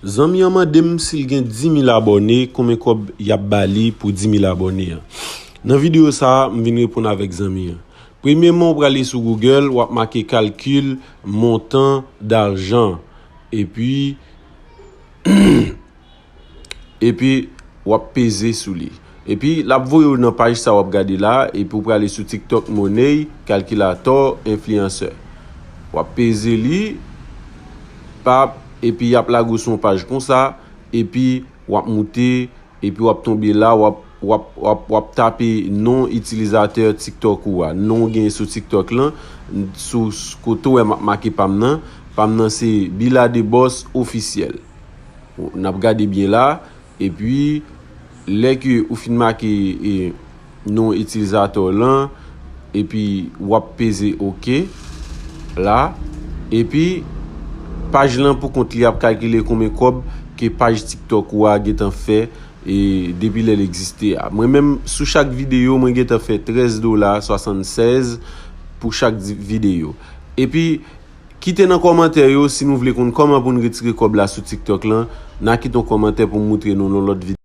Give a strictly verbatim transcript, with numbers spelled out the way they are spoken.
Zanmi an mande m si l gen di mil abòne, konbyen kòb y ap ba li pou di mil abòne an. Nan videyo sa a, m vin reponn avèk zanmi an. Premyèman, w prale sou Google, w ap make calcul montant d'argent. Epi, epi, w ap peze sou li. Epi, l ap voye w nan paj sa w ap gade la, epi w prale sou TikTok Money, Calculator, Influencer. W ap peze li, pap, epi y ap lage w sou yon paj konsa, epi w ap moute, epi w ap tonbe la, w ap, w ap, w ap, w ap tape non itilizatè TikTok ou a. Non w gen sou TikTok lan, sou s-, kote w wè m ap make pa m nan. Pa m nan se Bila de Boss Officiel. N ap gade byen la, epi lè ke ou fin make, e, non itilizatè w lan, epi w ap peze OK la, epi paj lan pou kont li ap kalkile konbyen kòb ke paj TikTok ou a gentan fè, e, depi lè l egziste a. Mwen menm, sou chak videyo, mwen gentan fè trèz dola swasannsèz pou chak di-, videyo. Epi, kite nan kòmantè yo si nou vle konn kòman pou n retire kòb la sou TikTok lan. N a kite yon kòmantè pou m moutre nou nan lòt videyo.